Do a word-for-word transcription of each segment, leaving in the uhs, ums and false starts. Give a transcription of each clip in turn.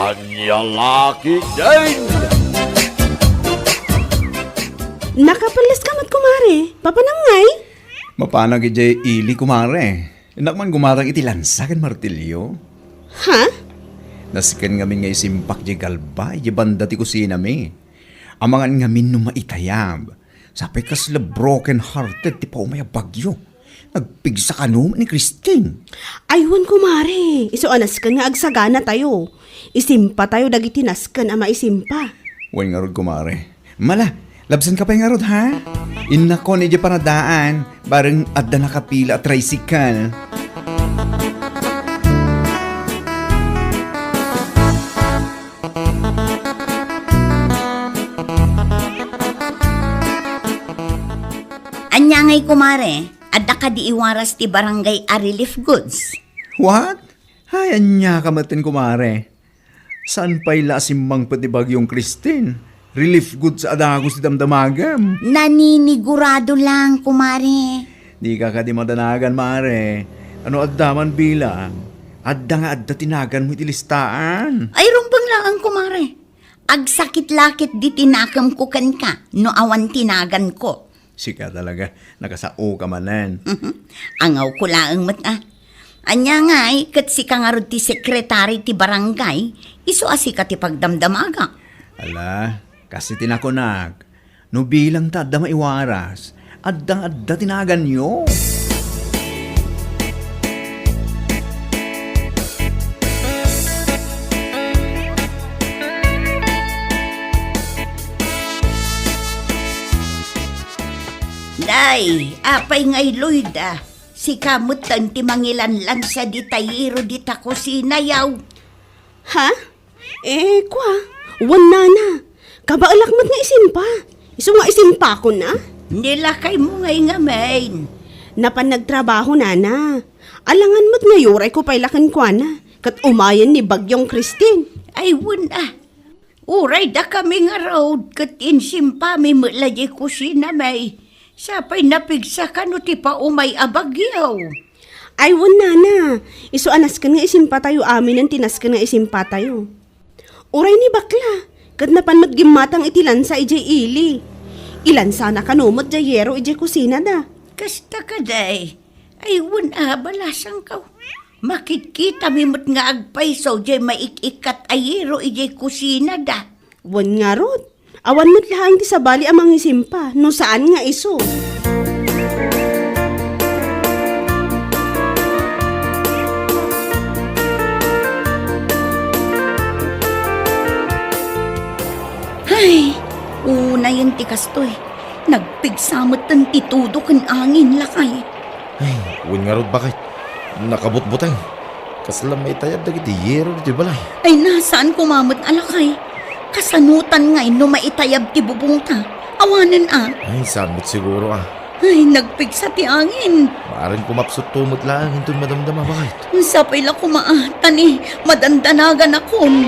Ania la ketdin? Nakapelles ka met, kumare. Papanam ngay? Mapanak idiay ili, kumare. Innak man gumatang iti lansa ken martilyo. Ha? Nasken ngamin nga isimpak diay galba idiay banda ti kusinami. Amangan ngamin no maitayab. Sapay kasla broken hearted ti paumay a bagyo. Nagpigsa kano ni Christine. Ay, wen, kumare. Isu a nasken nga agsaganatayo. Isimpatayo dagiti nasken a maisimpa. Wen ngarud, kumare. Mala, labsanka pay ngarud, ha? Innakon idiay paradaan, bareng adda nakapila a tricycle. Ania ngay, kumare? Adda kadi iwaras ti barangay a relief goods? What? Ay, ania ka metten, kumare? Saan pay la a simmangpet ni Bagyong Christine? Relief goods a dagus ti damdamagam. Naninigurado lang, kumare. Dika kadi madanagan, mare. Ano adda man bilang, adda nga adda ti naganmo iti listaan. Ay, rumbeng laeng, kumare. Agsakit la ketdi ti nakemko kenka no awan ti naganko. Sika talaga, nakasaoka manen. Angawko laeng met a. Ania ngay, ket sika ngarud ti sekretari ti barangay, isu a sika ti pagdamdamaga. Ala, kas iti nakunak, no bilang ta adda maiwaras, adda nga adda ti naganyo. Nay, apay ngay, Loida? Sika metten ti mangilanlansa dita yero dita kusina, yaw. Ha? Eh, kua, wen, nana. Kabaelak met nga isimpa. Isu nga isimpakon a? Ni lakaymo ngay ngamin. Napan nagtrabaho, nana. Alangan met nga iyurayko pay la kenkuana, ket umayen ni Bagyong Christine. Ay, wen a. Uray dakami ngarud, ket insimpami met la diay kusinami. Sapay napigsa kano ti paumay a bagyo. Ay, wen, nana. Isu a nasken nga isimpatayo aminen ti nasken nga isimpatayo. Uray ni bakla, ket napan met gimmatang iti lansa idiay ili. Ilansana kano met diay yero idiay kusinada. Kasta kadi. Ay, wen a, balasangko. Makitkitami met nga agpayso diay maik-ikkat a yero idiay kusinada. Wen ngarud, awan met laeng ti sabali a mangisimpa no saan nga isu. Ay, unayen ti kastoy. Nagpigsa metten ti tudo ken angin, lakay. Ay, wen ngarud, baket. Nakabutbuteng. Kasla maitayab dagiti yero ditoy balay. Ay, na, saan koma met a lakay? Kasanotan ngay no maitayab ti bubongta? Awanen a. Ay, saan met siguro a. Ay, nagpigsa ti angin. Maaring kumapsutto met laeng inton madamdama, baket. Sapay la koma a, ta ni, madandanaganakon.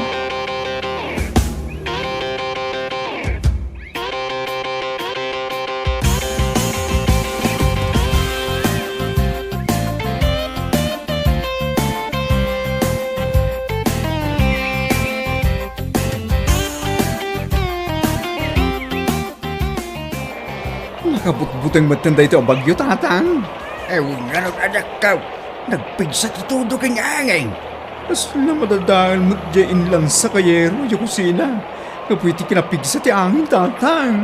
Nakabutbuteng metten daytoy a bagyo, Tatang. Ay, wen ngarud, anakko. Nagpigsa ti tudo ken angin. Kasla madadael met diay inlansak a yero idiay kusina gapu iti kinapigsa ti angin, Tatang.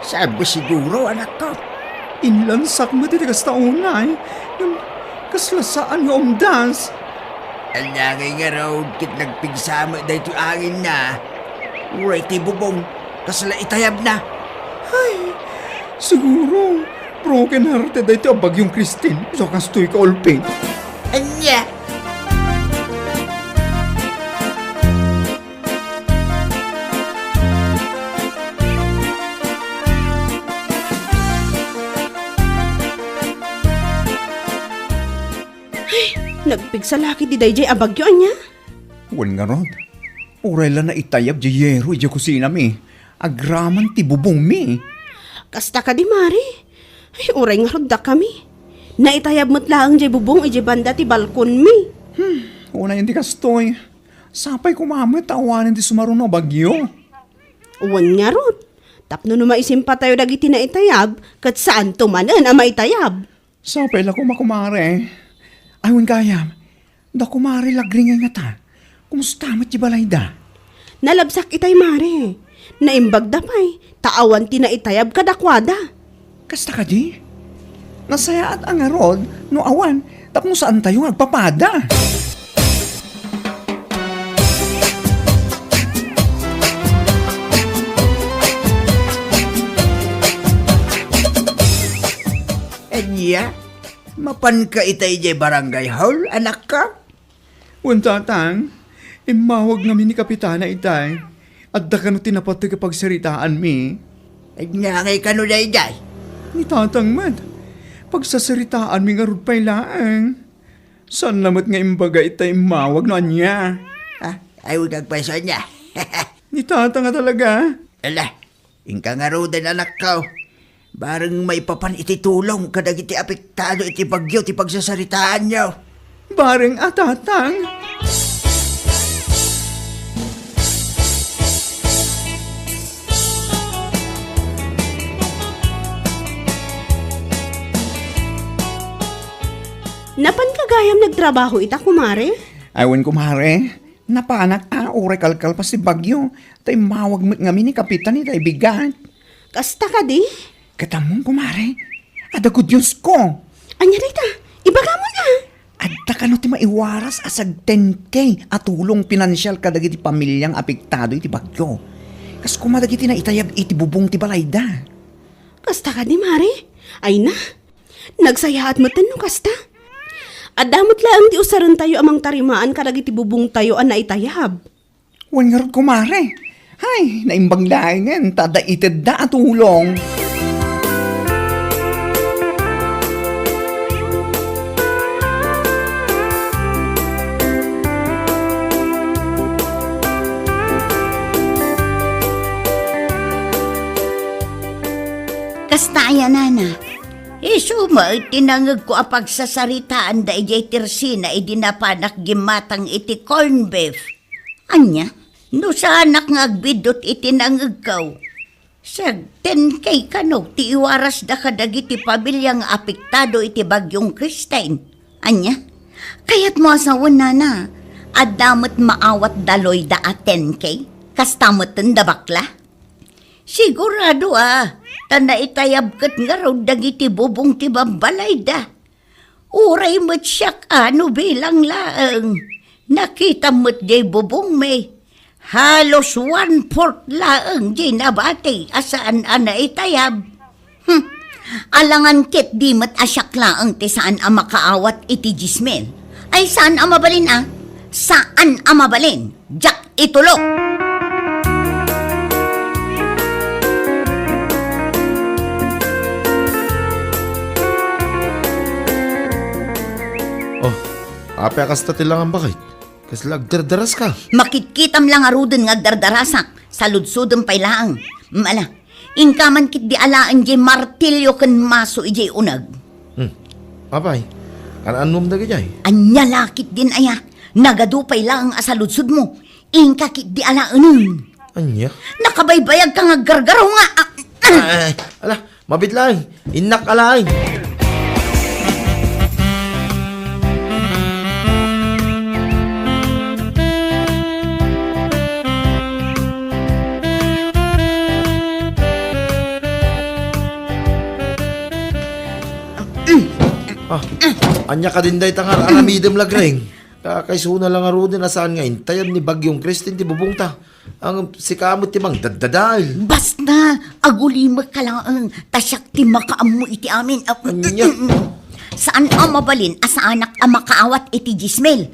Saan met siguro, anakko? Inlansak met iti kasta unay. Ngem kasla saan nga umdas. Ania ngay ngarud ket nagpigsa met daytoy anginna? Uray ti bubong, kasla itayabna. Ay, siguro, broken hearted daytoy a bagyong Christine. Isu kastoy kaulpit. Ania? Ay, nagpigsa la ketdi daydiay a bagyo, ania? Wen ngarud, uray la naitayab diay yero idiay kusinami, agraman ti bubongmi. Kasta kadi, Mari? Ay, uray ngarud dakami. Naitayab met laeng diay bubong idiay banda ti balkonmi. Hmm, unayen ti kastoy. Sapay koma met ta awanen ti sumaruno a bagyo. Wen ngarud, tapno no maisimpatayo dagiti naitayab, ket saanto manen a maitayab. Sapay la koma, kumare. Ay, wen gayam, da kumare Lagring ngata. Kumusta met ti balayda? Nalabsak itay, mare. Naimbagda pay, ta awan ti naitayab kadakuada. Kasta kadi? Nasayaat a ngarud no awan, tapno saantayo nga agpapada. Ania? Mapanka ita idiay barangay hall, anakko? Wen, Tatang, immawag ngamin ni Kapitana itay. Adda kano ti napateg a pagsaritaanmi. Ania ngay kano daydiay? Ni Tatang met. Pagsasaritaanmi ngarud pay laeng. Saanna met nga imbaga itay immawag no ania? Ah, ay, wen agpayso ania. Ni Tatang a talaga. Ala, inka ngaruden, anakko. Bareng maipapan iti tulong kadagiti apektado iti bagyo ti pagsasaritaanyo. Bareng a, Tatang. Napanka gayam nagtrabaho ita, kumare? Ay, wen, kumare. Napanak a, uray kalkalpas ti bagyo, ta immawag met ngamin ni Kapitan itay bigat. Kasta kadi? Ket ammom, kumare, adda good news ko. Ania dayta? Ibagamon a. Adda kano ti maiwaras a sag ten K a tulong pinansial kadagiti pamilia nga apektado iti bagyo. Kas koma dagiti naitayab iti bubong ti balayda. Kasta kadi, mare? Ay na, nagsayaat metten no kasta. Adda met laeng ti usarentayo a mangtarimaan kadagiti bubongtayo a naitayab. Wen ngarud, kumare. Hay, naimbag laengen ta adda itedda a tulong. Kasta aya, nana? Isu met ti nangegko a pagsasaritaan daydiay Tersina idi napanak gimmatang iti corned beef. Ania? No saanak nga agbiddut iti nangegko, sag ten K kano ti iwarasda kadagiti pamilia nga apektado iti Bagyong Kristine. Ania? Kayatmo a sawen, nana, adda met maawat da Loida a ten K? Kasta metten da bakla? Sigurado a, ta naitayab ket ngarud dagiti bubong ti babbalayda. Uray met siak a no bilang laeng, nakitam met diay bubongmi. Halos one-fourth laeng diay nabati a saan a naitayab. Hmm. Alangan ketdi met a siak laeng ti saan a makaawat iti dies mil. Ay, saan a mabalin a? Saan a mabalin. Diak itulok. Oh, apay a kasta ti langam, baket? Kasla agdardaraska? Makitkitam la ngaruden nga agdardarasak. Saludsodem pay laeng. Mm, ala, inka man ketdi alaen diay martilyo ken maso idiay uneg. Hmm. Apay, an-annom dagijay? Ania la ketdin aya? Nagadu pay laeng a saludsodmo. Inka ketdi alaenen. Ania? Nakabaybayagka nga aggargaraw nga, ah, ah. Ay, ala, mabiit laeng. Innak alaen. Ah, ania kadin dayta nga aramidem, Lagring? Kakaisuna la ngaruden a saan nga intayab ni Bagyong Kristine ti bubongta. Ngem sika met ti mangdaddadael. Basta, agulimekka laeng, ta siak ti makaammo iti amin. Ah, ania? Saan a mabalin a saanak a makaawat iti dies mil.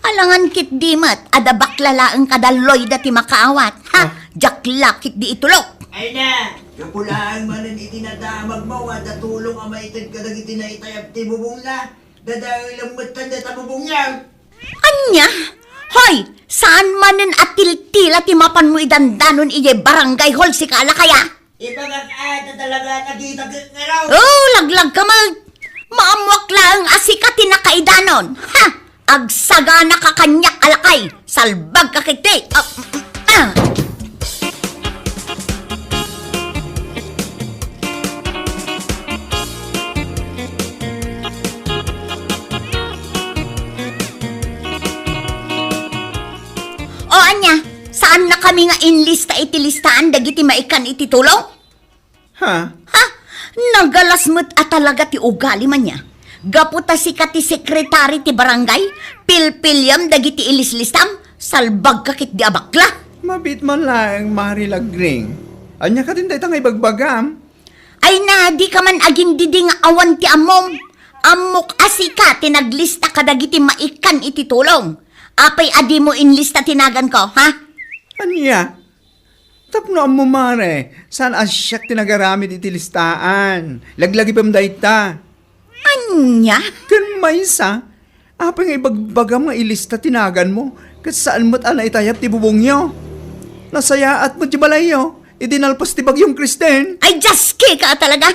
Alangan ketdi met, adda bakla laeng kada Loida ti makaawat. Ha? Ah. Diak la ketdi itulok. Ay na, gapu laeng manen iti nadamagmo, adda tulong a maited kadagiti naitayab ti bubongna. Dadaelem metten dayta bubongyo. Ania? Hoy, saan manen a tiltila ti mapanmo idandanon idiay barangay hall, sika a lakaya? Ibagak a, ta talaga, nakita ket ngaro. Oh, laglagka met. Maammoak laeng a sika ti nakaidanon. Ha? Agsagana ka kaniak a lakay! Salbag ka ketdi! Ah, mm, mm, ah! O ania, saan na kami nga inlista iti listaan dagiti maikkan iti tulong? Ha? Ha? Nagalas met a talaga ti ugali man ania. Gapu ta sika ti sekretari ti barangay, pilpiliam dagiti ilislistam, salbag ka ketdi a bakla. Mabiit man laeng, Mari Lagring. Ania kadin dayta nga ibagbagam? Ay na, di ka man agindidi nga awan ti ammom. Ammok a sika ti naglista kadagiti maikkan iti tulong. Apay a dimo inlista ti naganko, ha? Ania? Tapno ammo, Mare, saan a siak ti nagaramid iti listaan. Laglagipem dayta. Ania? Ken maysa, apay nga ibagbagam nga ilista ti naganmo, ket saan met a naitayab ti bubongyo? Nasayaat met ti balayyo, idi nalpas ti bagyong Kristen. Ay, diaske ka talaga!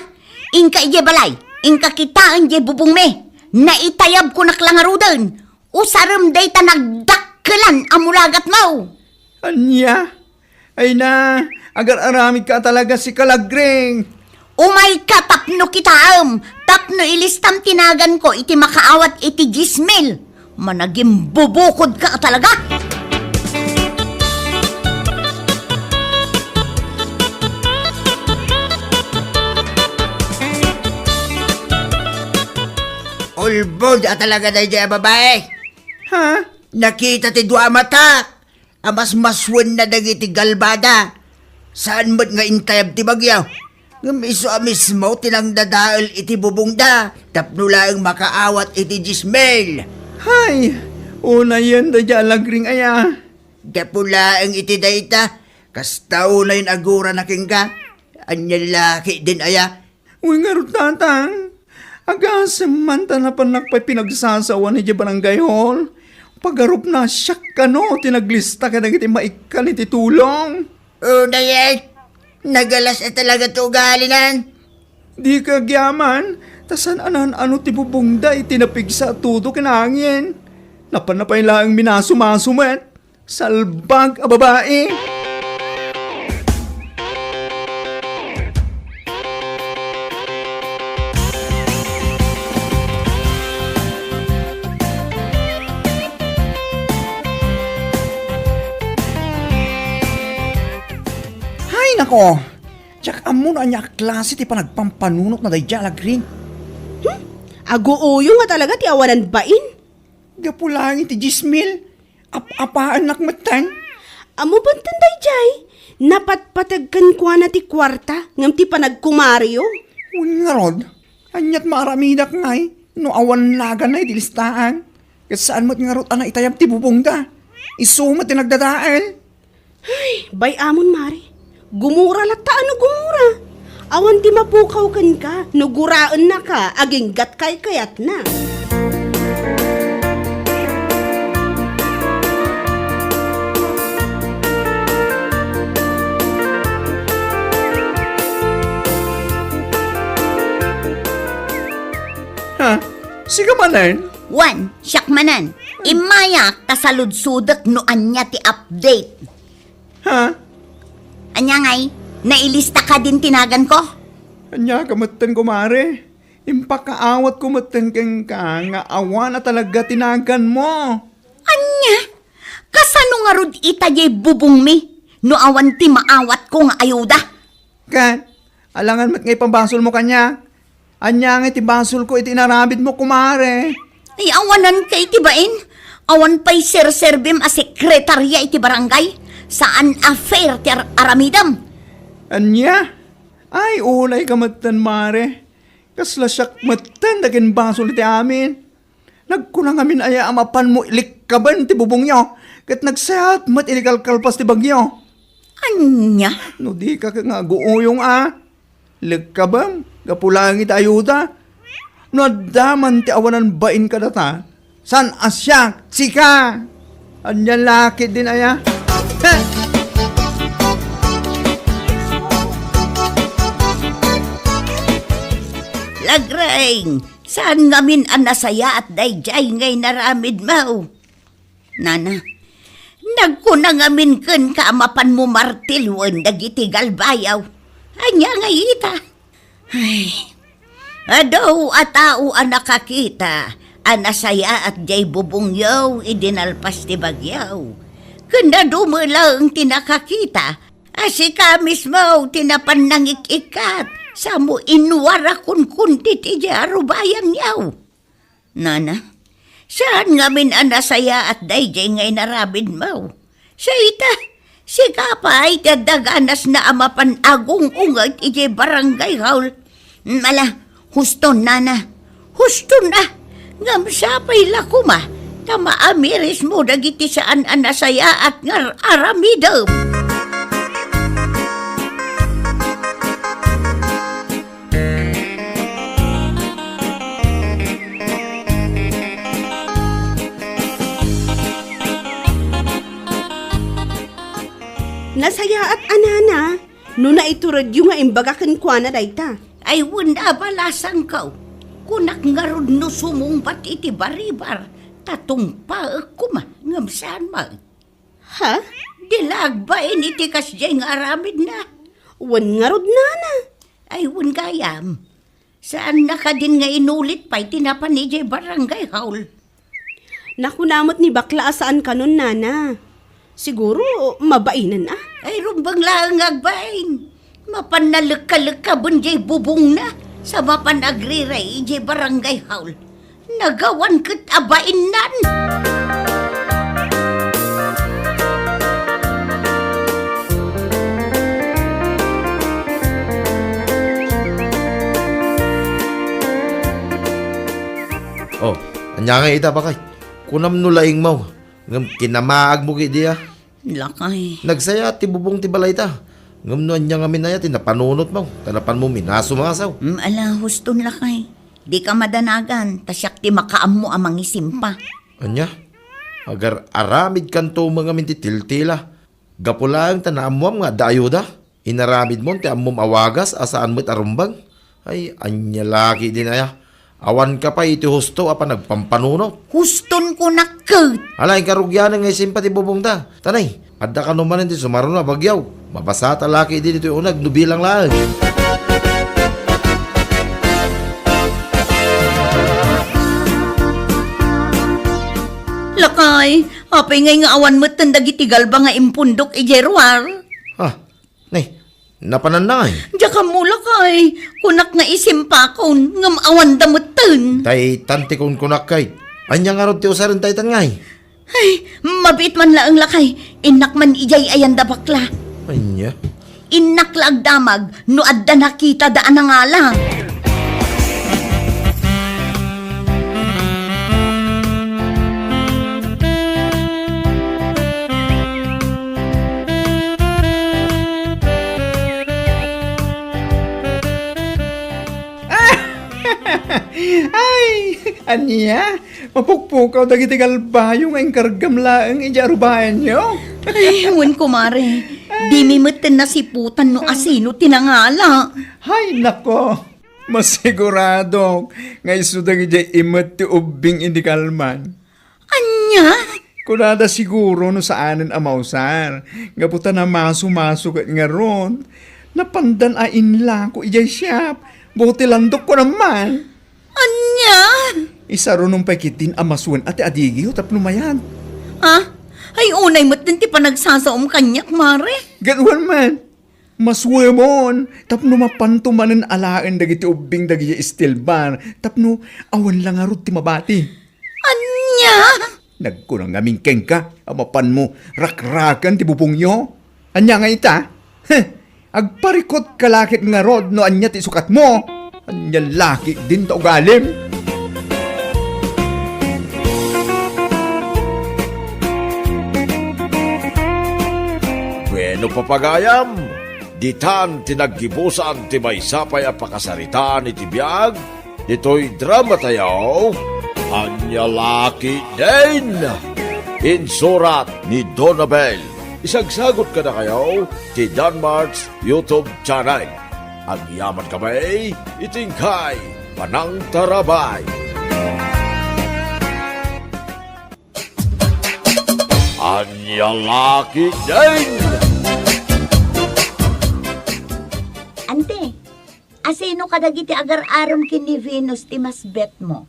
Inka idiay balay, inka kitaen diay bubongmi. Naitayabkonak la ngaruden. Usarem dayta nagdakkelan a mulagatmo. Ania? Ay na, agar-aramid ka talaga, sika Lagring. Umayka tapno kitaem, tapno ilistam ti naganko iti makaawat iti dies mil. Managimbubukod ka talaga. Ulbod a talaga daydiay a babae. Ha? Nakita ti dua a matak a masmasuenna dagiti galbada. Saan met nga intayab ti bagyo, ngem isu a mismo ti nangdadael iti bubongda tapno laeng makaawat iti dies mil. Hay, unayen daydiay a Lagring aya. Gapu laeng iti dayta, kasta unayen agurana kenka. Ania la ketdin aya? Wen ngarud, Tatang, agasem man ta napanak pay pinagsasawan idiay barangay hall. Pagarupna, siak kano ti naglista kadagiti maikkan iti tulong. Unayen, nagalas a talaga ti ugalinan. Dika agyaman, ta saan a naan-ano ti bubongda iti napigsa a tudo ken angin. Napanna pay laeng minasumaso met. Salbag a babae! Hay nako! Diak ammo no ania a klase ti panagpampanunotna daydiay a Lagring. Hmm? Aguuyong a talaga ti awanan bain. Gapu laeng iti dies mil, ap-apaannak metten. Ammo metten daydiay, napatpateg kenkuana ti kuarta ngem ti panagkumario. Wen ngarud, aniat maaramidak ngay no awan naganna iti listaan? Ket saan met ngarud a naitayab ti bubongda. Isu met ti nagdadael. Ay, bay-amon, Mare. Gumura latta a no gumura. Awan ti mapukaw kenka no guraennaka aginggat kaykayatna. Ha? Sika manen? Wen, siak manen. Immayak ta saludsodek no ania ti update. Ha? Ania ngay? Nailista kadin ti naganko? Ania ka metten, kumare? Impakaawatko metten kenka nga awan a talaga ti naganmo. Ania? Kasano ngarud ita diay bubongmi no awan ti maawatko nga ayuda? Ket, alangan met nga ipabasolmo kaniak. Ania ngay ti basolko iti inaramidmo, kumare? Ay, awanan kay ti bain. Awan pay serserbim a sekretaria iti barangay. Saan a fair ti ar-, aramidem. Ania? Ay, unay ka metten, mare. Kasla siak metten ti akinbasol iti amin. Nagkuna ngamin aya a mapanmo lekkaben ti bubongyo, ket nagsayaat met idi kalkalpas ti bagyo. Ania? No dika ket nga aguuyong a, lekkabem gapu laeng iti ayuda. No adda man ti awanan bain kadata, saan a siak, sika? Ania la ketdin aya? Heh! Lagreng, Saan ngamin a nasayaat daydiay nga inaramidmo? Nana, nagkuna ngamin kenka a mapanmo martilyoen dagiti galbayo. Ania nga ita? Ay, adu a tao a nakakita a nasayaat diay bubongyo idi nalpas ti bagyo. Ken adu met laeng ti nakakita a sika mismo ti napan nangik-ikkat, sa mo inwar a kunkuntit idiay arubayangyo. Nana, saan ngamin a nasayaat daydiay nga inaramidmo? Sa ita, sika pay ti adda ganasna a mapan agung-unget idiay barangay hall. Ala, huston, nana. Huston a. Ngem sapay la koma ta maamirismo dagiti saan a nasayaat nga ar-aramidem. Nasayaat a nana, no naituredyo nga imbaga kenkuana dayta. Ay, wen a balasangko. Kunak ngarud no sumungbat iti baribar, ta tungpaek koma, ngem saan met. Ha? Di la agbain iti kasdiay nga aramidna. Wen ngarud, nana. Ay, wen gayam. Saanna kadin nga inulit pay ti napan idiay barangay hall? Nakuna met ni bakla a saan kanon, nana. Siguro, mabainen a. Ay, rumbeng laeng nga agbain. Mapan nalekkalekkaben diay bubongna, sa mapan agriray idiay barangay hall. Nagawan ket a bainnan. Oh, ania ngay ita, bakay? Kunam no laingmo, ngem kinamaagmo ketdi a. Lakay. Nagsaya ti bubong ti balayta. Ngem no ania ngamin aya ti napanunotmo, ta napanmo minasumasaw. Mm, ala, huston, lakay. Dika madanagan, ta siak ti makaammo a mangisimpa. Ania? Agar-aramidkanto met ngamin ti tiltila. Gapu laeng ta naammoam nga adda ayuda. Inaramidmon ti ammom a wagas a saan met a rumbeng. Ay, ania la ketdin aya? Awanka pay iti husto a panagpampanunot. Huston kunak ket. Ala, inka rugianen nga isimpa ti bubongta. Tanay, adda kano manen ti sumaruno a bagyo. Mabasata la ketdi ditoy uneg no bilang laeng. Lakay, apay ngay nga awan metten dagiti galba nga impundok idiay ruar? Ha? Nay, napananna ngay? Diak ammo, lakay. Kunak nga isimpakon, ngem awanda metten. Daytan ti kunkunak kay. Ania ngarud ti usaren daytan ngay? Ay, mabiit man laeng, lakay. Innak man idiay ayan da bakla. Ania? Innak la agdamag no adda nakitada a nangala. Ay, ania? Mapukpukaw dagiti galbayo nga inkargam laeng idiay arubayanyo? Ay, wen, kumare. Dimi metten nasiputan no asino ti nangala. Hay, nako. Masiguradok nga isu dagidiay imet ti ubbing idi kalman. Ania? Kunada siguro no saanen a mausar, gapu ta namaso-maso ket ngarud. Napandan a inlako idiay siap, buot ti landok, kunam man. Ania? Isarunom pay ketdin a masuen a ti adigiyo tapno mayat. Ha? Ay, unay metten ti panagsasaom kaniak, mare. Gaduan man. Masuemon, tapno mapanto manen alaen dagiti ubbing dagiti steel bar, tapno awan la ngarud ti mabati. Ania? Nagkuna ngamin kenka a mapanmo rakraken ti bubongyo? Ania nga ita? Heh, agparikut ka la ket ngarud no ania ti sukatmo? Ania la ketdin ta ugalim? Bueno, papagayam, ditan ti naggibusan ti maysa pay a pakasaritaan iti biag ditoy drama tayo, Ania La Ketdin. Insurat ni Donabel. Isagsagot kadakayo ti Danmart's YouTube channel. Agyaman kami iti inkay Panangtarabay. Ania la ketdin? Ante, asino kadagiti agar-arem ken ni Venus ti mas bet mo?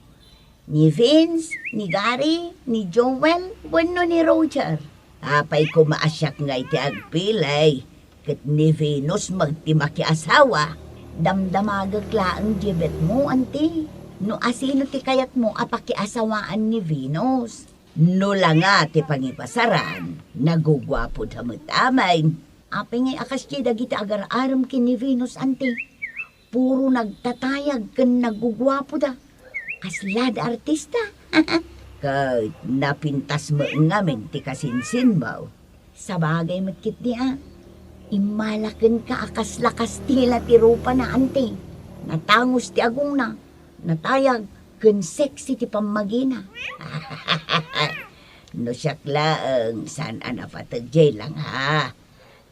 Ni Vince, ni Gary, ni Joel, wenno ni Roger? Apay koma a siak ngay ti agpilay, ket ni Venus met ti makiasawa. Damdamagek laeng diay bet mo, anti. No asino ti kayatmo a pakiasawaan ni Venus? No la nga ti pangibasaran, naguguapoda met amin. Apay ngay a kasdiay dagiti agar-arem ken ni Venus, anti? Puro nagtatayag ken naguguapoda. Kaslada artista. Ket napintas met ngamin ti kasinsinmo. Sabagay met ketdi a. Immala kenka a kasla Kastila ti rupana, anti. Natangus ti agongna, natayag, ken sexy ti pammagina. No siak laeng, saan a napateg diay langa.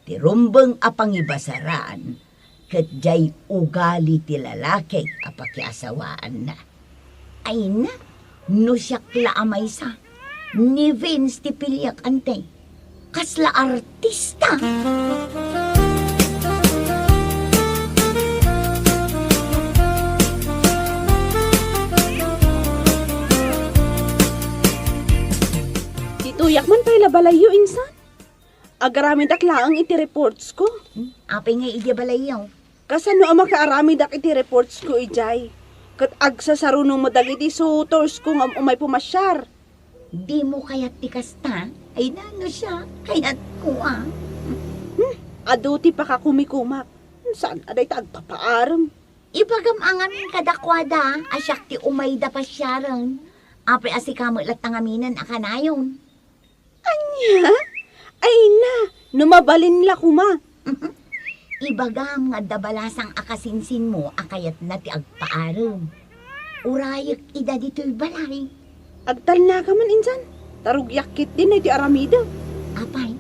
Ti rumbeng a pangibasaran, ket diay ugali ti lalaki a pakiasawaanna. Ay na, no siak la a maysa, ni Vince ti piliak, anti. Kasla artista! Ditoyak man pay la balayyo, insan. Agaramidak laeng iti reportsko. Hmm, apay ngay idiay balayyo? Kasano a makaaramidak iti reportsko idiay? Ket agsasaruno met dagiti suitorsko nga umay pumasiar. Dimo kayat ti kasta? Ay na, no siak, kayatko a. Hmm, adu ti pakakumikumak. Saan a dayta agpapaarem? Ibagam a ngamin kadakuada a siak ti umayda pasiaren. Apay a sika met latta ngaminen a kanayon. Ania? Ay na, no mabalin la koma. Ibagam nga adda balasang a kasinsinmo a kayatna ti agpaarem. Urayek ida ditoy balay. Agtalnaka man, insan. Ta rugiak ketdin daytoy aramidek. Apay,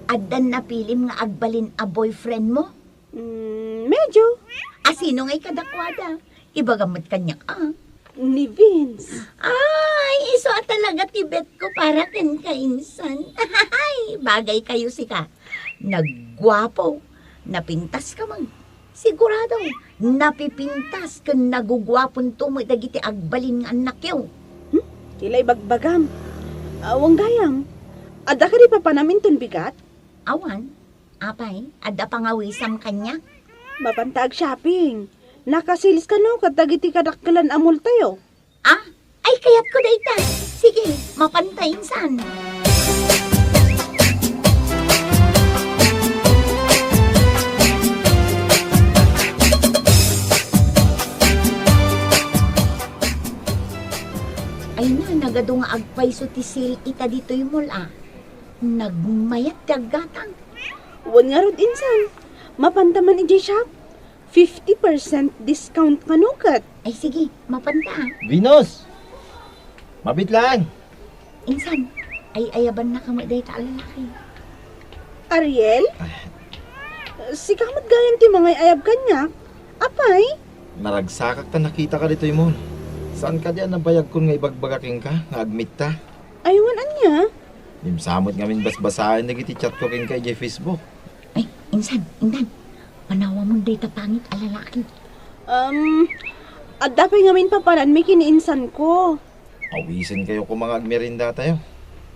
addan napilim nga agbalin a boyfriendmo? Mm, medyo. Asino ngay kadakuada? Ibagam met kaniak a. Ni Vince. Ay, isu a talaga ti bet ko para kenka, insan. Ay, bagay kayo sika. Nagguapo, napintas ka man. Sigurado, napipintas ken naguguaponto met dagiti agbalin nga annakyo. Hmm? Ti la ibagbagam. Awan gayam. Adda kadi papanam inton bigat? Awan. Apay, adda pangawisam kaniak? Mapanta ag-shopping. Naka-sales kano kadagiti kadakkelan a mall tayo? Ah, ay, kayatko dayta. Sige, mapanta insan. Ay na, nagadu nga agpayso ti sale ita ditoy mall a. Nagmayat ti aggatang. Wen ngarud, insan. Mapanta man idiay shop. Fifty percent discount kano ket. Ay, sige, mapanta a. Venus! Mabit laeng! Insan, ay-ayabanna kamo dayta a lalaki. Ariel? Ay. Sika met gayam ti mangay-ayab kaniak? Apay? Naragsakak ta nakitaka ditoy mall. Saan kadi a nabayagkon nga ibagbaga kenka nga agmitta? Ay, wen ania? Dimsa met ngamin basbasaen dagiti chatko kenka idiay Facebook. Ay, insan, intan. Panawamon dayta pangit a lalaki. Um, adda pay ngamin papananmi ken ni insanko. Awisenkayo koma nga agmerienda tayo.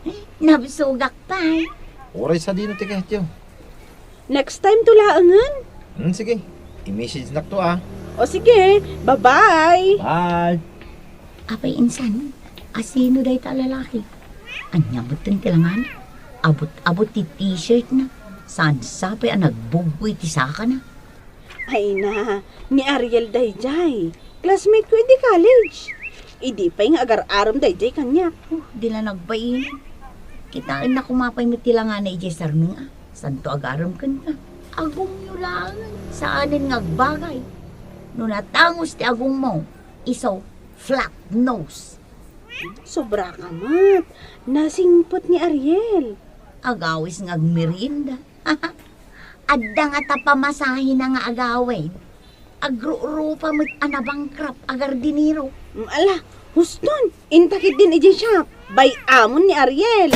Ay, nabsogak pay. Uray sadino ti kayatyo? Next time to laengen. Hmm, sige. I-message nakto a. O sige, bye-bye. Bye. Apay insan, asino dayta a lalaki? Ania metten ti langana? Abut-abut ti t-shirt na. Saan sapay a nagbuggoy ti sakana? Ay na, ni Ariel dayjay. Classmate ko idi college. Idi pay nga agar-arem dayjay kaniak. Oh, di la nagbain. Kitaenna koma pay met ti langana idiay sarneng a. Santo agarem kenka. Agongyo laengen. Saanen nga agbagay. No natangos ti agongmo, isu, flat nose. Sobra ka met. Nasingpet ni Ariel. Agawis nga agmerienda. Adda ngata pamasahena nga agawid. Agrurupa met a nabankrupt a gardinero. Mm, ala, huston, inta ketdin idiay shop. Bay-amon ni Ariel.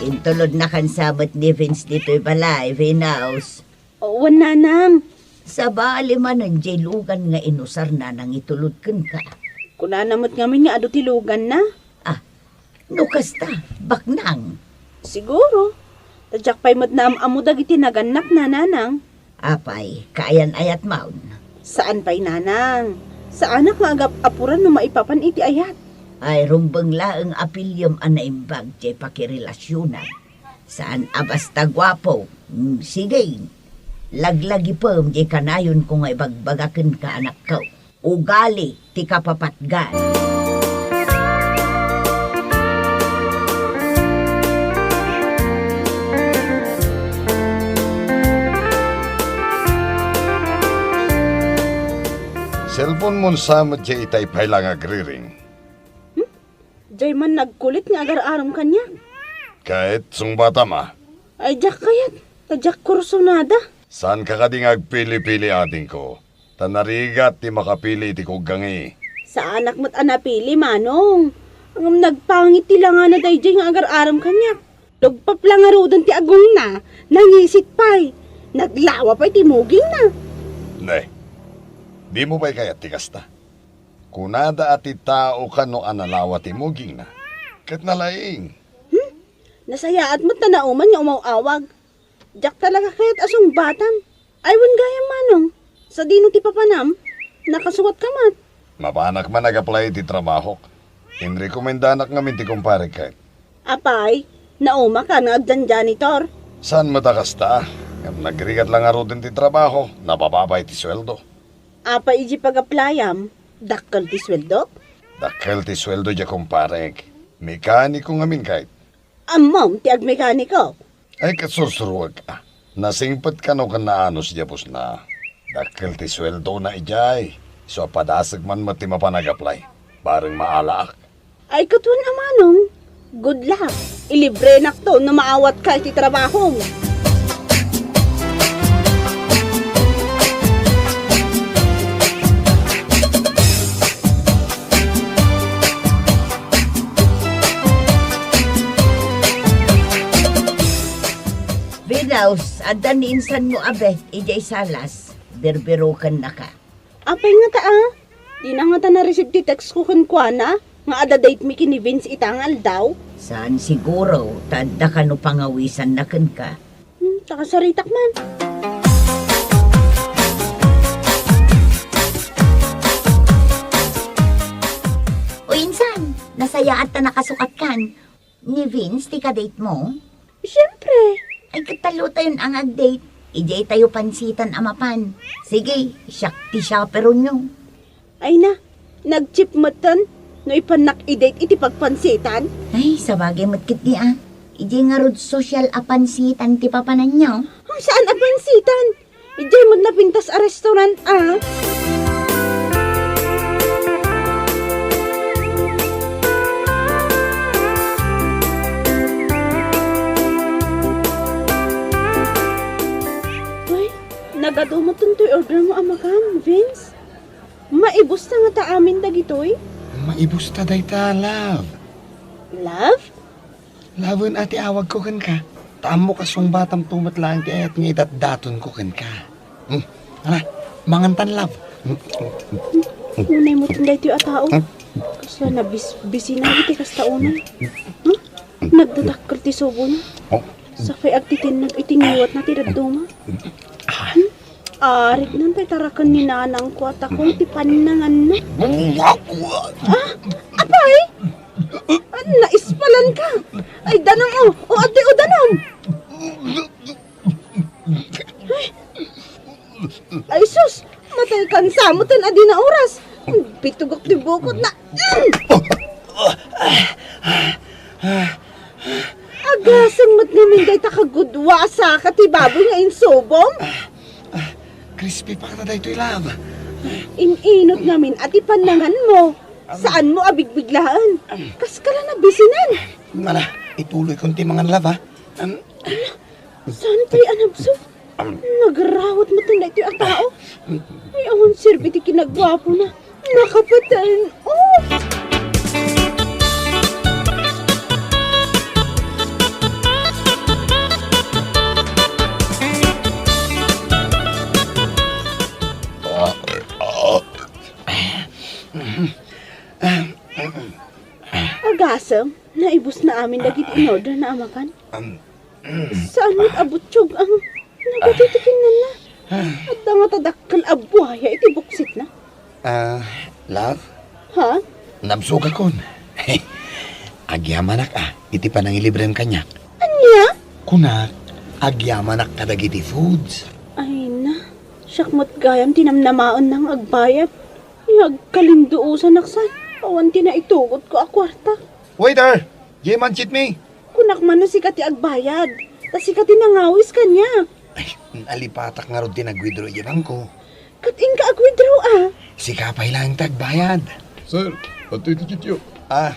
Intulodnakan sa met ni Vince ditoy balay, Venus. Wen, nanang. Sabali manen diay lugan nga inusarna nangitulod kenka. Kunana met ngamin nga adu ti luganna. Ah, no kasta, baknang. Siguro. Ta diak pay met naam-ammo dagiti nagannakna, nanang. Apay, kaayan-ayatmon? Saan pay, nanang. Saanak nga agap-apuran no maipapan iti ayat. Ay, rumbeng laeng a piliem a naimbag diay pakirelasionan. Saan a basta guapo. Mm, sige. Laglagipem diay kanayonko nga ibagbaga kenka, anakko. Ugali ti kapapatgan. Cellphone-mon sa met diay itay pay la nga agriring. Hmm? Diay man nagkulit nga agar-arem kaniak. Ket sungbatam a. Ay, diak kayat. Ta diak kursunada. Saanka kadi nga agpili-pili, adingko? Ta narigat ti makapili iti kuggangi. Saanak met a napili, manong. Ngem nagpangit ti langana daydiay nga agar-arem kaniak. Lugpap la ngaruden ti agongna, nangisit pay. Naglawa pay ti mugingna. Ne, dimo pay kayat ti kasta? Kunada a ti tao kano a nalawa ti mugingna. Ket nalaing. Hmm? Nasayaat met ta nauman nga umaw-awag. Diak talaga kayat a sungbatam. Ay, wen gayam, manong. Sadino ti papanam? Nakasukatka met. Mapanak man ag-apply iti trabahok. Inrekomendanak ngamin ti kumparek ket. Apay, naumakan nga agjan-janitor? Saan met a kasta? Ngem nagrigat la ngaruden ti trabaho, nababa pay ti sueldo. Apay idi pag-applyam, dakkel ti sueldok? Dakkel ti sueldo diay kumparek. Mekaniko ngamin ket. Ammom ti agmekaniko? Ay, ket sursuruek a. Nasingpet kano ken naanus diay pusna. Dakkel ti sueldona idiay. Isu a padasek man met ti mapan ag-apply. Bareng maalaak. Ay, ket wen a manong. Good luck. Ilibrenakto no maawatka iti trabahom. Venus, adda ni insanmo a Beth idiay salas, birbirokennaka. Apay ngata a? Dina ngata na-receive ti text ko kenkuana nga adda date mi ken ni Vince ita nga aldaw? Saan siguro, ta adda kano pangawisanna kenka. Hmm, ta kasaritak man. O insan, nasayaat ta nakasukatkan. Ni Vince ti ka-date mo? Siempre. Ay, ket tallotayon a nga ag-date. Idiay tayo pansitan a mapan. Sige, siak ti chaperonyo. Ay na, nag-cheap metten no ipannak i-date iti pagpansitan. Ay, sabagay met ketdi a. Idiay ngarud social a pansitan ti papananyo. Hmm, saan a pansitan? Idiay met napintas a restaurant a. Ay, nagadu met toy order mo a makan, Vince. Maibusta ngata amin dagitoy? Maibusta dayta, love. Love? Lawen a ti awagko kenka. Ta ammok a sungbatamto met laeng ti ayat nga idatdatonko kenka. Hmm. Ala, mangantan, love. Unay mo daytoy a tao. Kasla nabis-, bisinan iti kasta unay. Hmm? Nagdadakkel ti subona. Oh. Sakay agtitinnag iti ngiwatna ti dadduma. Hmm? Arignan tay taraken ni nanangko a takong ti pannanganna. Ah, apay? An, naispalanka. Ay, danum, o. O, adi, o, danum. Ay. Ay, sus. Matay kan samutan a di na oras. Bitugok ti bukot na. Agaseng met ngamin dayta kagudua a saka ti baboy nga insubom. Ah, crispy pa kata daytoy, love. In-inot ngamin a ti pannanganmo. Saanmo a bigbiglaen. Kaskala nabisinan. Ala, ituloykon ti mangan, love, ha? Am, Saan pay a nabsog? Am. Nagrawat met daytoy a tao. Ay, awan serbi ti kinagwapona. Nakapatan. Oh! Agasem, naibusna amin dagiti in-order na a makan. Am, Saan met a butyog ang nagati ti kinnanna? Adda ngata dakkel a buaya iti buksitna. Ah, love? Ha? Nabsogakon. Agyamanak, ah, iti panangilibrem kaniak. Ania? Kunak, agyamanak kadagiti foods. Ay na, siak met gayam ti namnamaenna nga agbayad. Ay, agkalinduosanak san. Awan ti naitugotko a kuarta. Waiter! Jay manchit mi! Kunak man no sika ti agbayad, ta sika ti nangawis kaniak. Ay, nalipatak ngarud ti nag-withdraw idiay bangko. Ket inka ag-withdraw, a? Sika pay laeng ti agbayad. Sir, adtoy ti cheque-yo. Ah,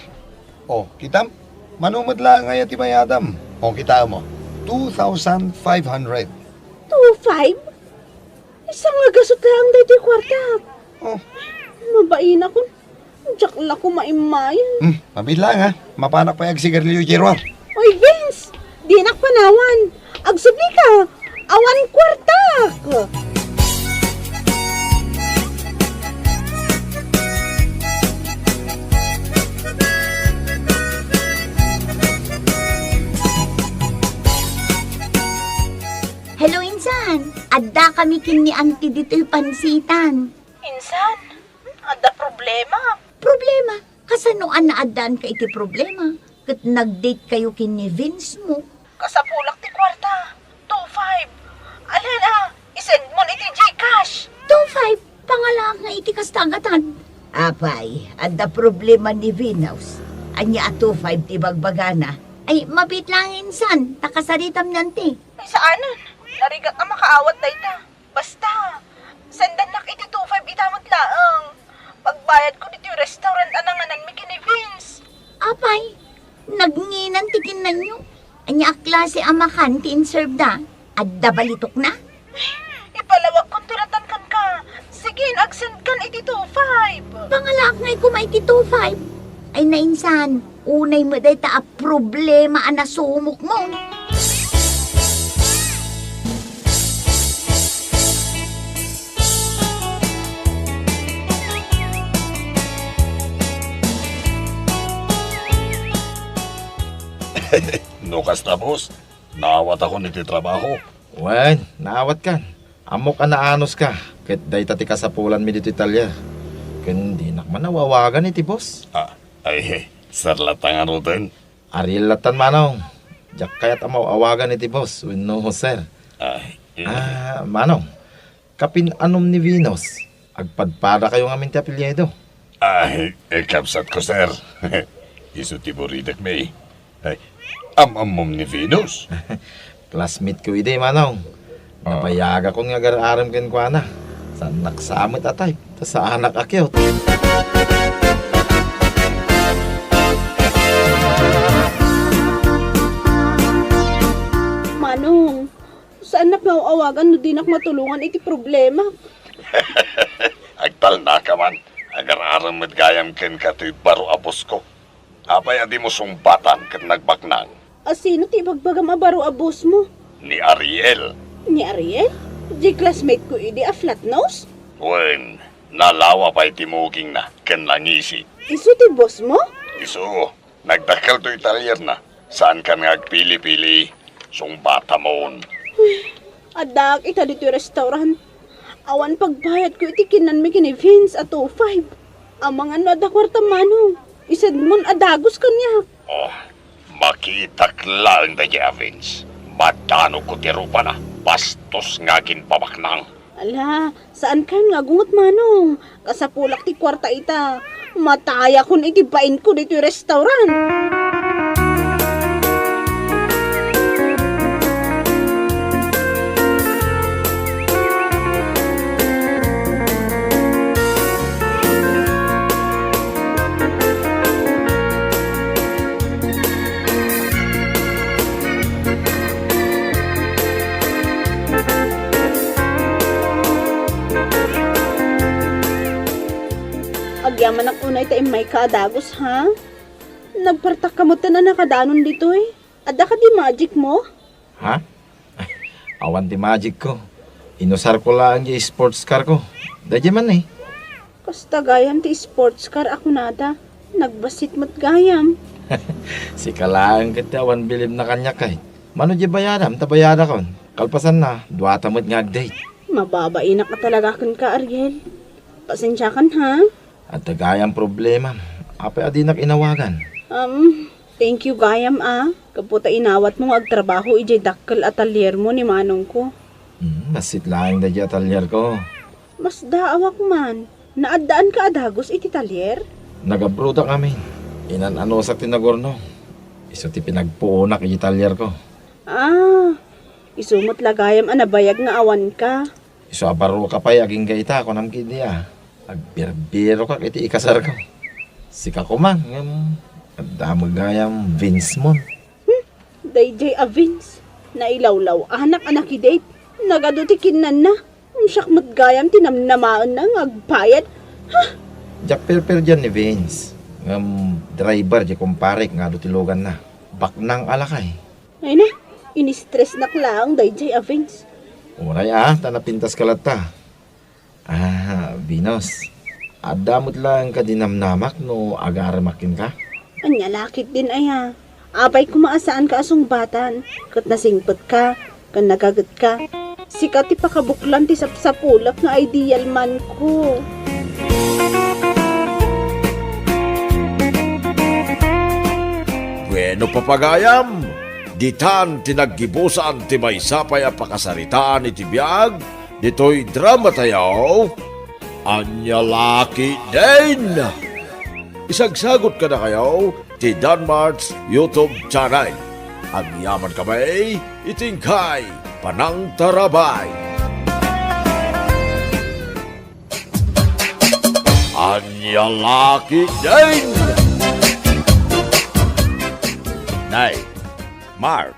oh, kitam? Mano met laeng aya ti bayadam? Oh, kitaem mo. Two thousand five hundred. Two five? Isang nga gasut laeng daytoy kuarta. Oh. Mabainakon. Diak la ko maimmayen. Hmm, mabiit laeng, ha? Mapanak pay agsigarilio idiay ruar. Oy, Vince! Dinak panawan. Agsublika. Awan kuartak. Hello, insan. Adda kami ken ni Auntie ditoy pansitan. Insan, adda problema. Problema? Kasano a naaddaanka iti problema? Ket nag-date kayo ken ni Vince mo. Kasapulak ti kuarta. Two five. Alin a, isend mon iti GCash. Two five? Pangalaak nga iti kasta a gatad. Apay, adda problema ni Venus. Ania a two five ti bagbagana? Ay, mabiit laeng insan, ta kasaritam ni Auntie. Ay, saanen. Narigat a makaawat dayta. Basta, sendannak iti two five ita met laeng. Pagbayadko ditoy restaurant a nangananmi ken ni Vince. Apay, nagnginan ti kinnanyo. Ania a klase a makan ti in-serve da? Adda balitokna? Ipalawagkon ti ratan kenka. Sige, ag-send kan iti two five. Pangalaak ngay koma iti two five. Ay, nainsan. Unay met dayta a problema a nasumok mo. No kasta, boss, naawatakon iti trabaho. Wen, naawatkan. Ammok a naanuska, ket dayta ti kasapulanmi ditoy talyer. Ken dinak man aw-awagan iti boss. Ah, ay, sir latta ngaruden. Ariel lattan, manong. Diak kayat a maaw-awagan iti boss wenno sir. Ah, eh. Ah, manong, kapin-anom ni Venus, agpadpadakayo ngamin ti apelyido. Ay, eh, kabsatko, sir. Isu ti buridakmi. Ay, am-ammom ni Venus? Classmate ko idi, manong. Ah. Nabayagakon nga agar-arem kenkuana. Saannak sa met a type, ta saanak a cute. Manong, saannak nga aw-awagan no dinak matulongan iti problemak. Agtalnaka man. Agar-arem met gayam kenka toy baro a boss ko. Apay a dimo sungbatan ket nagbaknang? A sino ti ibagbagam a baro a boss mo? Ni Ariel. Ni Ariel? Di classmate ko idi a flat nose? Wen, nalawa pay ti mugingna ken nangisi. Isu ti boss mo? Isu. Nagdakkel toy talyerna. Saankan nga agpili-pili. Sungbatamon. Addaak ita ditoy restaurant. Awan pagbayadko iti kinnanmi ken ni Vince a two five. Amangan no adda kuarta, manong. Isedmon a dagus kaniak. Oh, makitak laeng daydiay a Vince. Madanogko ti rupana. Bastos nga aginpabaknang. Ala, saankan nga agunget, manong. Kasapulak ti kuarta ita. Matayakon iti bainko ditoy restaurant. Agyamanak unay ta immayka a dagus, ha? Nagpartakka metten a nakadanon ditoy. Adda kadi magic mo? Ha? Awan ti magic ko. Inusar ko laeng ti sports car ko. Daydiay man ni. Kasta gayam ti sports car a kunada. Nagbassit met gayam. Sika laeng ket ti awan bilibna kaniak, ay. Mano diay bayadam ta bayadakon? Kalpasanna, duata met nga agdate. Mababainak a talaga kenka, Ariel. Pasensiakan, ha? Adda gayam problema. Apay a dinak inawagan? Um, thank you gayam, a. Gapu ta inawatmo nga agtrabaho idiay dakkel a talyermo ni manongko. Hmm, bassit laeng daydiay a talyerko. Masdaawak man. Naaddaanka a dagus iti talyer? Nag-abroadak amin. Inan-anusak ti nagurnong. Isu ti pinagpuonak iti talyerko. Ah, isu met la gayam a nabayag nga awanka. Isu a baroka pay agingga ita, kunam ketdi a. Agbirbirokak iti ikasarko. Sika koma, ngem adda met gayam Vince mon. Hmm, daydiay a Vince. Nailawlaw-anak a nakidate. Nagadu ti kinnanna. Siak met gayam ti namnamaenna nga agbayad. Ha? Diak perperdian ni Vince. Ngem driver diay kumparek nga adu ti luganna. Baknang a lakay. Ay na, in-stressnak laeng daydiay a Vince. Uray a, ta napintaska latta. Ah, Venus, adda met laeng kadi namnamak no agarammak kenka? Ania la ketdin aya? Apay koma a saanka a sungbatan, ket nasingpetka, ken nagagetka. Sika ti pakabuklan ti sapsapulek nga ideal man ko. Bueno, papagayam, ditan ti naggibusan ti maysa pay a pakasaritaan iti biag ditoy dramatayo, Ania La Ketdin. Isagsagot kadakayo ti Danmart's YouTube channel. Agyaman kami iti inkay panangtarabay. Ania La Ketdin. Nay, Mark,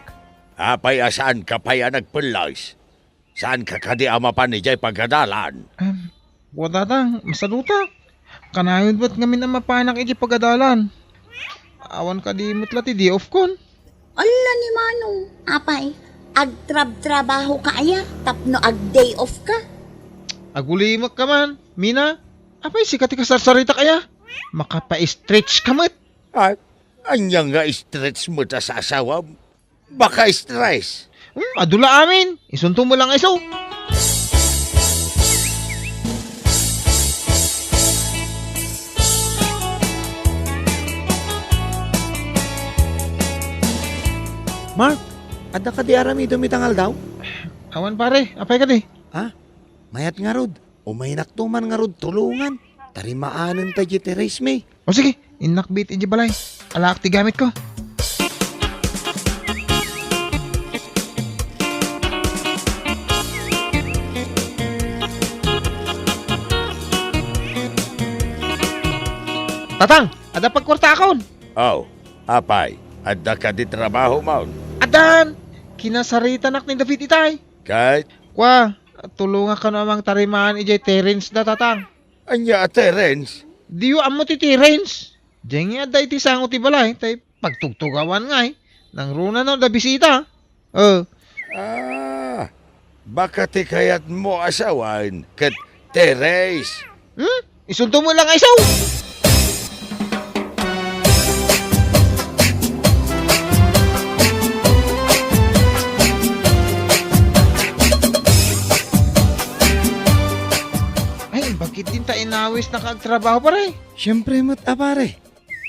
apay a saanka pay a nagpellas? Saanka kadi a mapan idiay pagadalan? Em, wen, Tatang, masadutak. Kanayon met ngamin a mapanak idiay pagadalan. Awan kadi met la ti day off kon. Ala ni Manong, apay, agtrabtrabahoka aya tapno ag-day off ka? Agulimek ka man, Mina. Apay, sika ti kasarsaritak aya? Makapa-stretch ka met. Ah, ania nga stretch met a sa asawam? Baka stress. Hmm, adu la amin. Isunto mo lang iso. Mark, adda kadi aramidem ita nga aldaw? Awan, pare. Apay kadi? Ha? Mayat ngarud. Umaynakto man ngarud tulongan. Tarimaanenta diay terrace mi. O sige, innak met idiay balay. Alaak ti gamitko. Tatang, adda pagkuartaakon. Aw, apay, adda kadi trabahom? Addan! Kinasaritanak ni David itay. Ket? Kua, tulongak kano a mangtarimaan idiay terrace da, Tatang. Ania a terrace? Diyo ammo ti terrace? Diay ngay adda iti sango ti balay, tay pagtugtugawan ngay. Nangruna no adda bisita. Eh. Ah, baka ti kayatmo a sawen ket terrace. Hmm? Isunto mo lang ay saw! Ay, bakit din ta inawis na kaagtrabaho, pare? Siyempre met a, pare.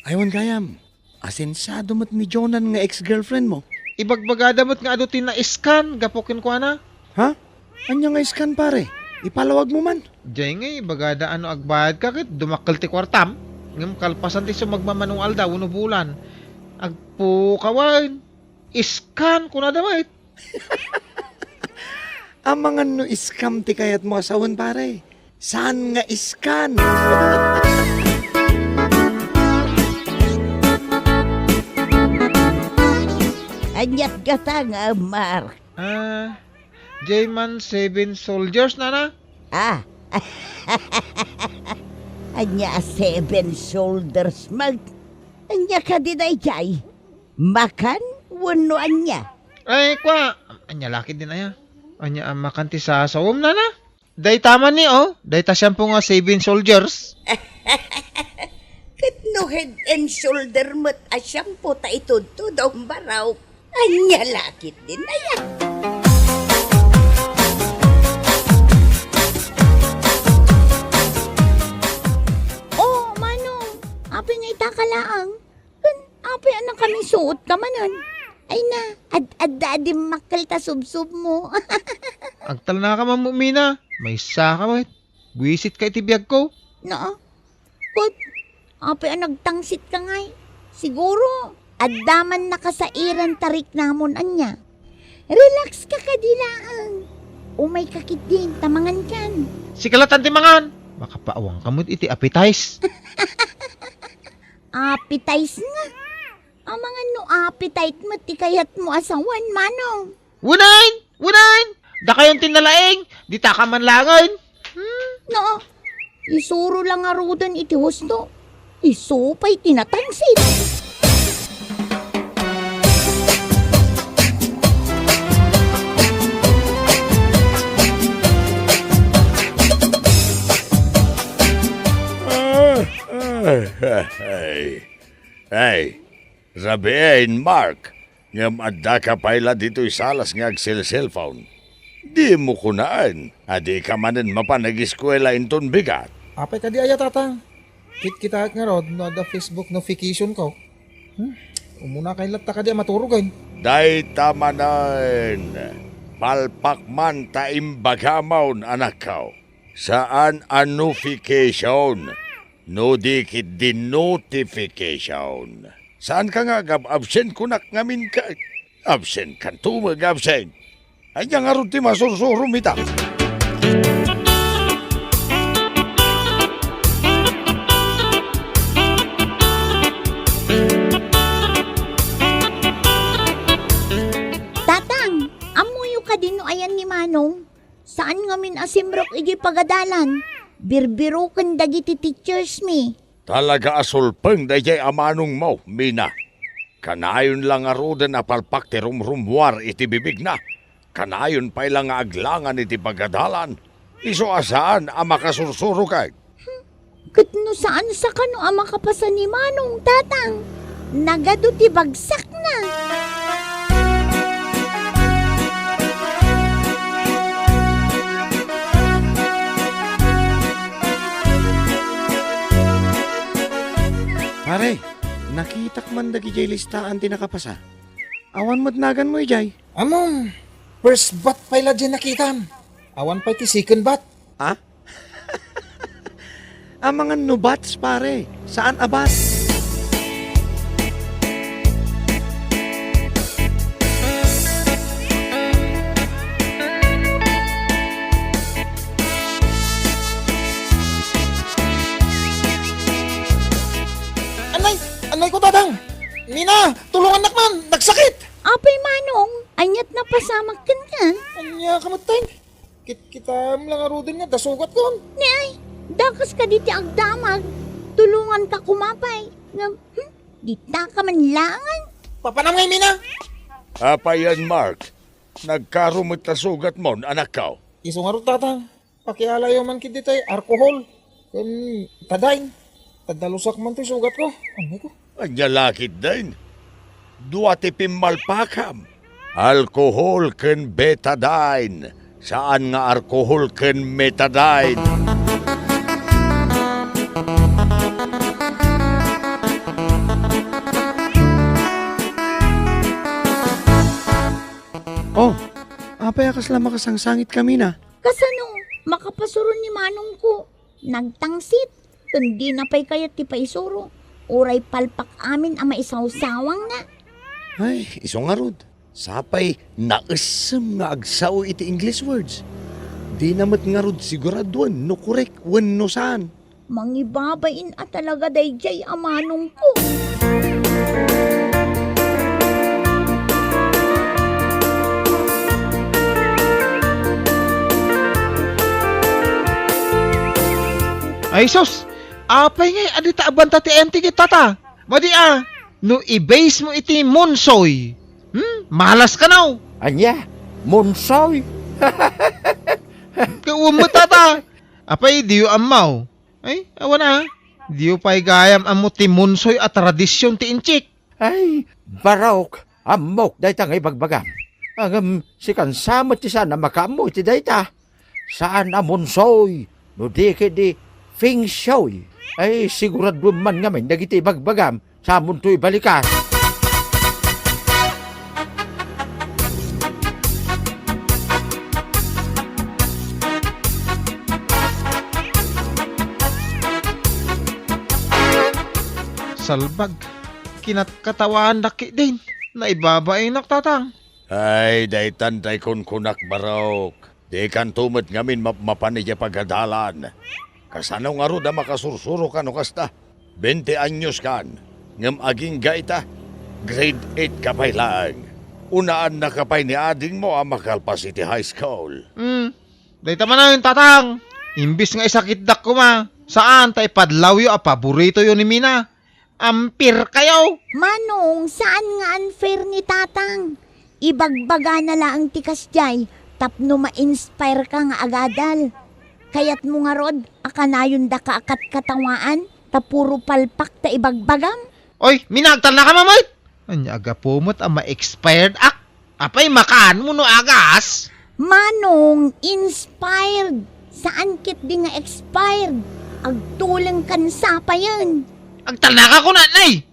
Ay, wen gayam, asensado met ni Jonan nga ex-girlfriend mo. Ibagbagada met nga adu ti na-scan gapu kenkuana. Ha? Ania nga scan, pare? Ipalawag mo man. Diay ngay, ibagada a no agbayadka ket dumakkel ti kuartam. Ngem kalpasan ti sumagmamano nga aldaw wenno bulan, agpukawen. Scan, kunada met. Amangan no scam ti kayatmo a sawen, pare. Saan nga scan? Aniat gata nga, Mark? Ah, diay man Seven Soldiers, nana? Ah. Ania a seven shoulders met? Ania kadi daydiay? Makan wenno ania? Ay, kua, ania la ketdin aya? Ania a makan ti sasawem, nana? Dayta man ni, oh, dayta shampoo nga Seven Soldiers. Ket no Head and Shoulder met a shampoo ta itudtudom, baro. Ania la ketdin aya? Oh, Manong, apay nga ita ka laeng? Ken apay a nakaminsuot ka manen? Ay na, ad-adda a dimmakkel ta subsubmo. Agtalnaka man, Mina. Maysa ka met. Buisit ka iti biagko. Naa. Ket apay a nagtangsit ka ngay? Siguro, adda man nakasairan ta riknamon ania. Relax ka kadi laeng. Umay ka ketdin ta mangankan. Sika latta ti mangan. Makapaawang ka met iti appetize. Appetize nga. Amangan no appetite met ti kayatmo a sawen, Manong. Unayen! Unayen! Dakayon ti nalaing! Dita ka man laengen! Hmm? No, isuro la ngaruden iti husto. Isu pay ti natangsit. Ah, ah, ah, ay. Ay, rabiin, Mark, ngem addaka pay la ditoy salas nga agselselpon. Dimo kunaen a dika manen mapan ageskuela inton bigat. Apay kadi aya, Tatang? Kitkitaek ngarud no adda Facebook notification ko. Hmm? Umunakay latta kadi a maturogen. Dayta manen, palpak man ta imbagamon, anakko. Saan a notification, no di ketdi notification. Saanka nga agab-absent kunak ngamin ka? Absent kanto met nga absent. Ania ngarud ti masursurom ita? Tatang, ammoyo kadi no ayan ni Manong? Saan ngamin a simrek idiay pagadalan. Birbiroken dagiti teachers mi. Talaga a sulpeng daydiay a manongmo, Mina. Kanayon la ngaruden a palpak ti rumrumuar iti bibigna. Kanayon pay la nga aglangan iti pagadalan. Isu a saan a makasursuroken. Ket no saan sakano a makapasa ni Manong, Tatang, nagadu ti bagsakna. Pare, nakitak man dagidiay listaan ti nakapasa. Awan met naganmo idiay? Ammom, first bat pay la diay nakitam. Awan pay ti second bat. Ah? Amangan no bats, pare. Saan a bats? Anay! Anay ko, Tatang! Mina, tulungannak man! Nagsakit! Apay, Manong, ania't napasamak kenka? Ania ka met, Tay? Kitkitaem la ngaruden nga adda sugatkon. Ni ay, dakas kadi ti agdamag. Tulonganka koma pay. Ngem, hmm, dita ka man laengen. Papanam ngay, Mina? Apayen, Mark? Nagkaro met ta sugatmon, anakko. Isu ngarud, Tatang. Pakialayo man ketdi tay alcohol ken betadine. Taddalusak man toy sugatko. Ammoyko. Ania la ketdin? Dua ti pimmalpakam. Alcohol ken betadine. Saan nga alcohol ken metadine. Oh, apay a kasla makasangsangitka, Mina? Kasano? Makapasuron ni manongko. Nagtangsit, ken dina pay kayat ti paisuro. Uray palpak amin a maisawsawangna. Ay, isu ngarud. Sapay naessem nga agsao iti English words. Dina met ngarud siguraduen no korek wenno saan. Mangibabain a talaga daydiay a manongko. Ay sus! Apay ngay a dita abanta ti entigi, tata? Madi a, no i-base mo iti monsoy, hmm? Malas kano? Ania? Monsoy? Kawan mo, tata. Apay, diyo ammaw? Ay, awan a. Diyo pay gayam ammo ti monsoy a tradisyon ti Intsik. Ay, Barok, ammok dayta nga ibagbagam. Ngem sikan sa met ti saan a makaammo iti dayta. Saan a monsoy, no di ket di feng shui. Ay, siguraduem man ngamin dagiti ibagbagam, samonto ibalikas. Salbag, kinatkatawaandak ketdin. Naibabainak, tatang. Ay, daytan tay kunkunak, Barok. Dikanto met ngamin mapmapan idiay pagadalan. Kasano ngarud a makasursuro ka no kasta? Bente anyos kan, ngem agingga ita, grade eight ka pay laeng. Unaannaka pay ni adingmo a makalpas iti high school. Hmm, dayta manen, tatang. Imbis nga isakitdak koma, saan ta ipadlawyo a paboritoyo ni Mina. Ampir kayo! Manong, saan nga unfair ni tatang? Ibagbagana laeng ti kasdiay tapno ma-inspire ka nga agadal. Kayatmo ngarud a kanayon daka a katkatawaan ta puro palpak ta ibagbagam? Oy, Mina, agtalnaka met! Ania a gapu met a ma-expired ak? Apay, makaanmo no agas? Manong, inspired. Saan ketdi nga expired. Agtuleng kan sapayen. Agtalnaka kuna, nay!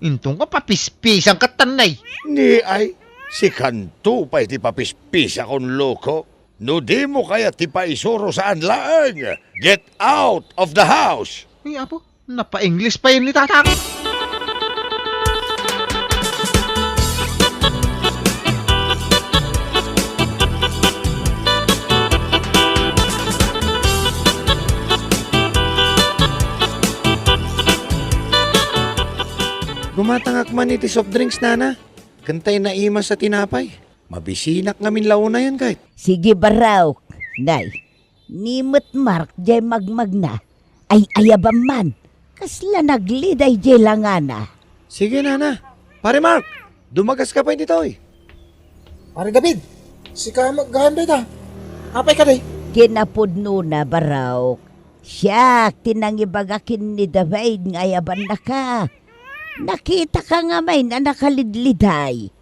Inton ka papispisan ket tan, nay. Ni ay, sikanto pay ti papispisakon, loko. No dimo kayat ti paisuro, saan laeng. Get out of the house! Ay, apo. Napa-English pay ni tatang. Gumatangak man iti soft drinks, nana. Ken tay naimas a tinapay. Mabisinak ngamin la unayen, ket. Sige, Barok. Nay, ni met Mark diay magmagna. Ay-ayabam man. Kasla nagliday diay langana. Sige, nana. Pare Mark, dumagaska pay ditoy. Pare David, sika met gayam dayta. Apay kadi? Kinapudnona, Barok. Siak ti nangibaga ken ni David nga ayabannaka. Nakitaka ngamin a nakalidliday.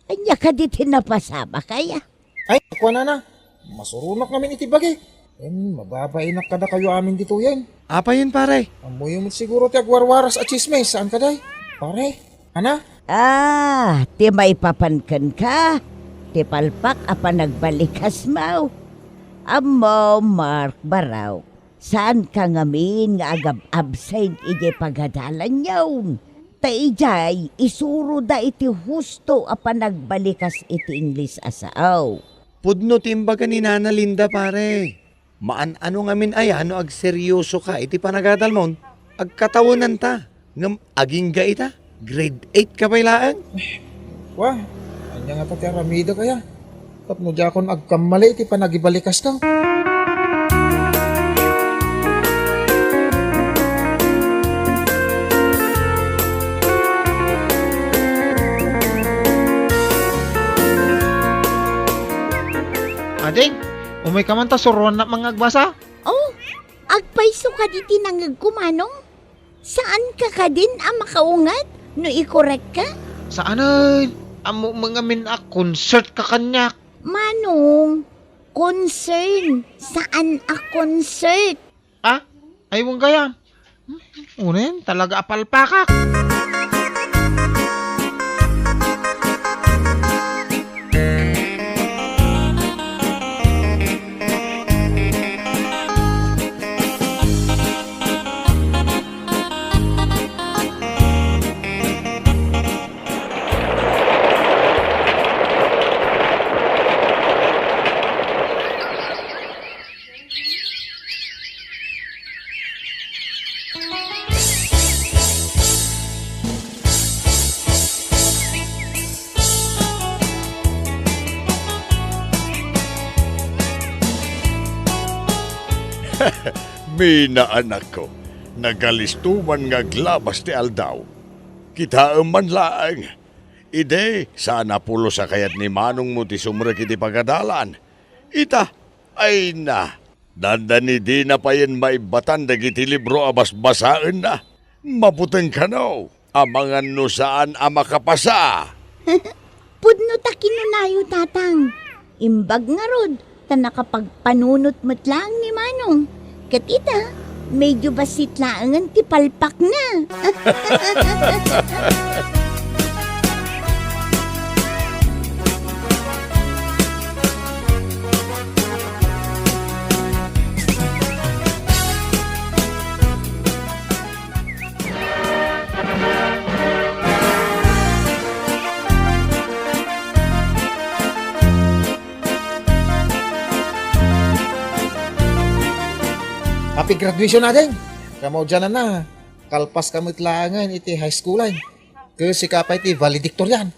Ania kadi ti napasamak aya? Ay, kuanana, masuronak ngamin iti bagi. Ken mababainak kadakayo amin ditoyen. Apayen, pare? Ammoyo met siguro ti agwarwaras a tsismis, saan kadi? Pare, ana? Ah, ti maipapan kenka, ti palpak a panagbalikasmo. Ammo, Mark, Barok, saanka ngamin nga agab-absent idiay pagadalanyon. Ta idiay, isuroda iti husto a panagbalikas iti Ingles a sao. Pudno ti imbaga ni Nana Linda, pare. Maan-ano ngamin aya no agseryosoka iti panagadalmon? Agkatawenanta. Ngem agingga ita, grade eight ka pay laeng. Wa, ania ngata ti aramidek aya? Tapno diakon agkammali iti panagibalikas ka. Ading, umay ka man ta suroannak nga agbasa? Oh, agpayso kadi ti nangegko, Manong? Saanka kadin a makaunget no ikorekka? Saanen, ammom ngamin a concert ka kaniak. Manong, concern, saan a concert. Ah? Ay, wen gayam. Hmm, unen, talaga a palpakak. Mina, anakko, Nagkalisto man nga aglabas ti aldaw. Kitaem man laeng. Idi, saan a pulos a kayat ni manongmo ti sumrek iti pagadalan. Ita, ay na. Dandani dina payen maibbatan dagiti libro a basbasaenna. Mabuteng kano, amangan no saan a makapasa. Pudno ta kinunayo, Tatang. Imbag ngarud, ta nakapagpanunot met laeng ni Manong. Ket ita, medyo bassit laengen ti palpakna. Happy graduation, ading! Kamaudiananna, kalpaska met laengen iti high school ay. Ket sika pay ti valedictorian.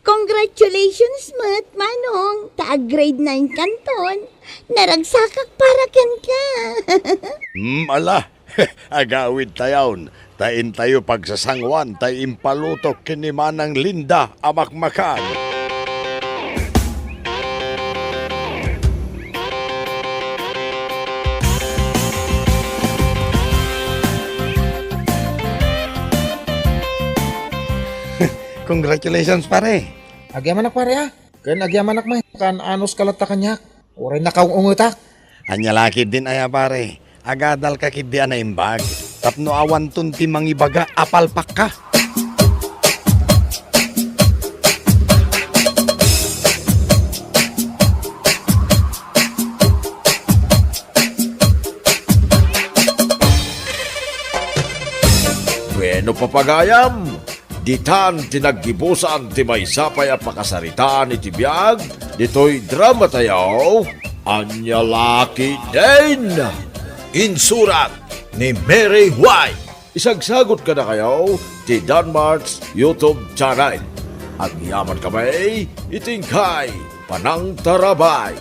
Congratulations met, Manong! Ta ag-grade nine kanton. Naragsakak para kenka. Hmm, ala, agawidtayon, ta intayo pagsasangoan tay impalutok ken ni Manang Linda a makmakan. Congratulations, pare. Agyamanak, pare, a. Ken agyamanak met, kaan-anos ka latta kaniak. Uray nakaung-ungetak. Ania la ketdin aya, pare? Agadalka ketdi a naimbag tapno awanton ti mangibaga a palpakka. Bueno, papagayam, ditan ti naggibusan ti maysa pay a pakasaritaan iti biag ditoy dramatayo, Ania la ketdin! Insurat ni Mary White. Isagsagut kadakayo ti Danmart's YouTube channel. Agyaman kami iti inkay panangtarabay.